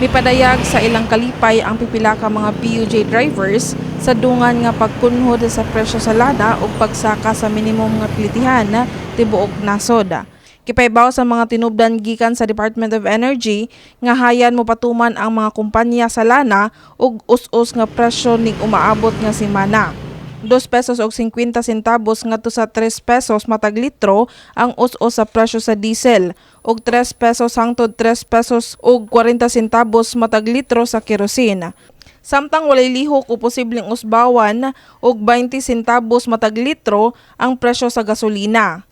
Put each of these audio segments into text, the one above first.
Mipadayag sa ilang kalipay ang pipila ka mga PUJ drivers sa dungan nga pagkunhod sa presyo sa lana ug pagsaka sa minimum nga plitihan tibuok nasod. Gipaibaw sa mga tinubdan gikan sa Department of Energy nga hayan mo patuman ang mga kumpanya sa lana ug us-us nga presyo ning umaabot nga semana. 2 pesos og 50 centavos ngadto sa 3 pesos matag litro ang us-us sa presyo sa diesel ug 3 pesos hangtod 3 pesos og 40 centavos matag litro sa kerosene. Samtang walay lihok o posibleng usbawan og 20 centavos matag litro ang presyo sa gasolina.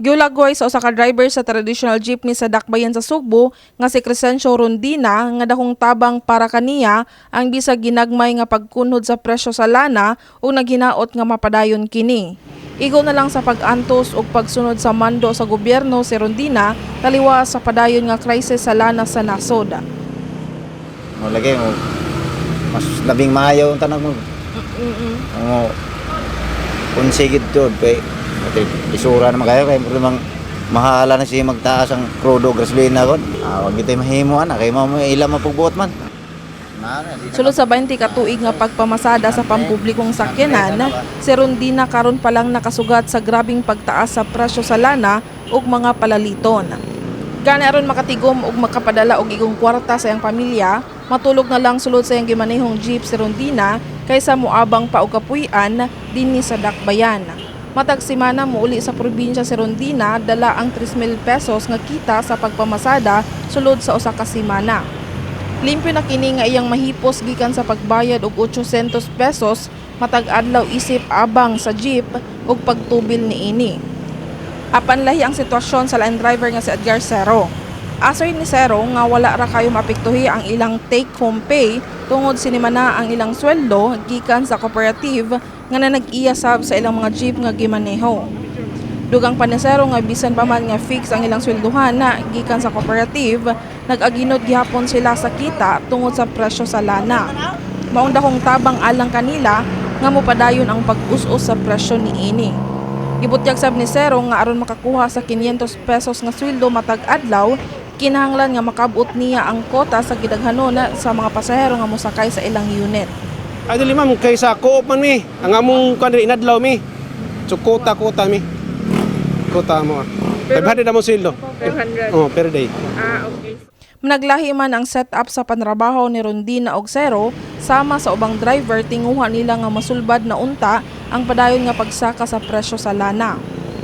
Giulagway sa usa ka driver sa traditional jeepney sa Dakbayan sa Sugbo nga si Crescencio Rondina nga dakong tabang para kaniya ang bisag ginagmay nga pagkunhod sa presyo sa lana ug naghinaot nga mapadayon kini. Igo na lang sa pag-antos ug pagsunod sa mando sa gobyerno si Rondina taliwa sa padayon nga krisis sa lana sa nasod. Mo lagi mo mas labing maayo ang tanang mo. Mo kung sigid to kay ate isura naman kayo kay murag mang mahala na siya magtaas ang krudo, gasolina kon. Ah, wag gitay mahimo ana kay mao ila mapugbuot man. Sulod sa 20 ka tuig nga pagpamasada sa pampublikong sakyanan, si Rondina karon pa lang nakasugat sa grabing pagtaas sa presyo sa lana ug mga palaliton. Gani aron makatigom ug makapadala og igong kwarta sa iyang pamilya, matulog na lang sulod sa iyang gimanehong jeep si Rondina kaysa moabang pa og kapuy-an dinhi sa Dakbayan. Matag semana muuli sa probinsya si Rondina dala ang 3,000 pesos nga kita sa pagpamasada sulod sa usa ka semana. Limpyo na kini nga iyang mahipos gikan sa pagbayad og 800 pesos matag adlaw isip abang sa jeep ug pagtubil niini. Apan lahi ang sitwasyon sa laing driver nga si Edgar Cero. Asoy ni Cero nga wala ra kayo maapektuhi ang ilang take-home pay tungod sinimana ang ilang sweldo gikan sa cooperative nga nanag-iya sab sa ilang mga jeep nga gimaneho. Dugang pa ni Cero nga bisan pa man nga fix ang ilang swelduhan na gikan sa cooperative, nag-aginot gihapon sila sa kita tungod sa presyo sa lana. Maong dakong tabang alang kanila nga mopadayon ang pag-us-us sa presyo niini. Gibutyag sab ni Cero nga aron makakuha sa 500 pesos nga sweldo matag adlaw, kinahanglan nga makabot niya ang kota sa gidaghanon sa mga pasahero nga mosakay sa ilang unit. Ay dili, ma'am, kay sa co-op man mi. Ang among kuan diri inadlaw mi. So quota quota mi. Quota mo. 500 among sweldo. 500. Oh, per day. Ah, okay. Naglahi man ang setup sa panrabaho ni Rondina og Cero sama sa ubang driver, tinguha nila nga masulbad na unta ang padayon nga pagsaka sa presyo sa lana.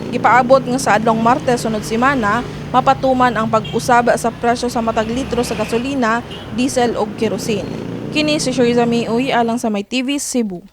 Gipaabot nga sa adlong Martes sunod semana mapatuman ang pag-usab sa presyo sa matag litro sa gasolina, diesel ug kerosene. Kini si Sheriza Uy alang sa May TV Cebu.